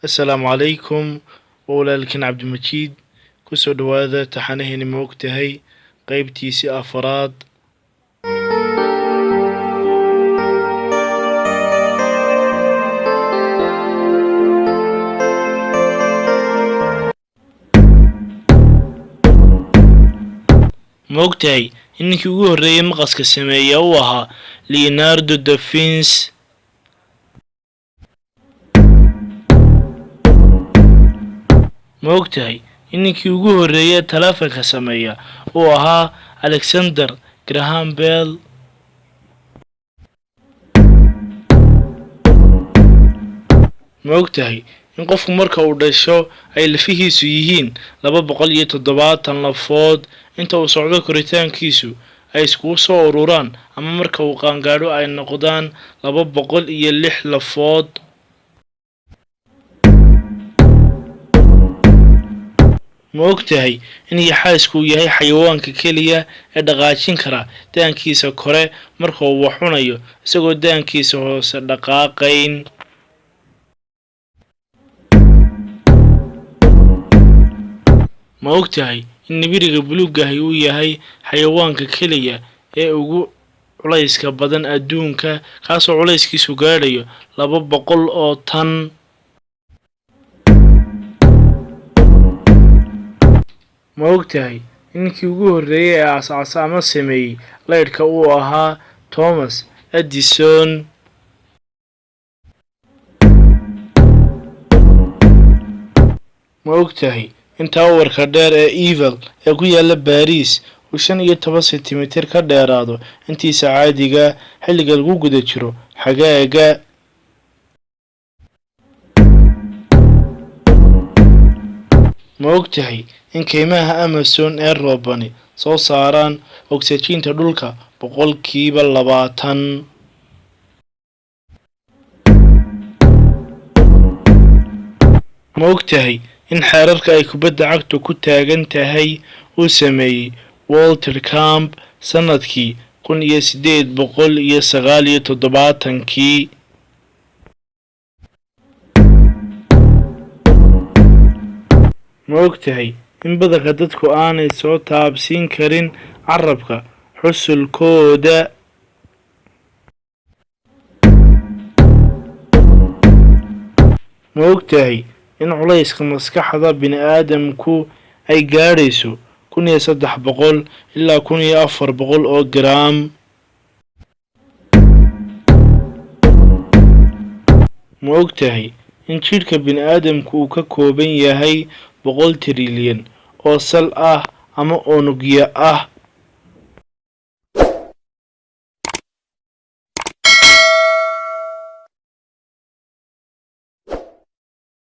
Assalaamu calaykum, waa walaalkiin Cabdimajiid. Kusoo dhawaada taxanaheeni Ma Ogtahay, qeybtiisii afaraad. Ma ogtahay in ninkii ugu horreeyay maqaska sameeya uu ahaa Leonardo da Vinci? Ma ogtahay in ninkii ugu horreeyay taleefanka sameeya uu ahaa Alexander Graham Bell? Ma ogtahay in qofku marka uu dhasho ay lafihiisu yihiin 270 lafood, inta uu socdo koritaankiisu ay iskugu soo ururaan ama marka uu qaangaadho ay noqdaan 206 lafood? Ma ogtahay in yaxaasku uu yahay xayawaanka keliya ee dhaqaajin kara daankiisa kore marka uu wax cunayo isagoo daankiisa hoose dhaqaaqayn? Ma ogtahay in nibiriga buluugahi uu yahay xayawaanka keliya ee ugu culayska badan adduunka, kaasoo culayskiisu gaadhayo 200 oo tan? Ma ogtahay in ninkii ugu horreeyay ee aasaasa ama sameeyey laydhka uu ahaa Thomas Edison? Ma ogtahay in taawarka dheer ee Eiffel ee ku yaala Baariis uu 15 sentimitir ka dheeraado intiisa caadiga xilliga lagu guda jiro xagaaga? Ma ogtahay in kaymaha Amazon ee roobani soo saaraan ogsajiinta dhulka 20%? Ma ogtahay in xeerarka ay kubadda cagtu ku taagan tahay uu sameeyey Walter Camp sanadkii 1879-kii? Ma ogtahay in badanka dadku aanay soo taabsiin karin carrabka xusulkooda? Ma ogtahay in culayska maskaxda bini'aadamku ay gaadhayso 1300 ilaa 1400 oo garaam? Ma ogtahay in jidhka bini'aadamku uu ka kooban yahay 100 trilyan oo sal ah ama unugyo ah?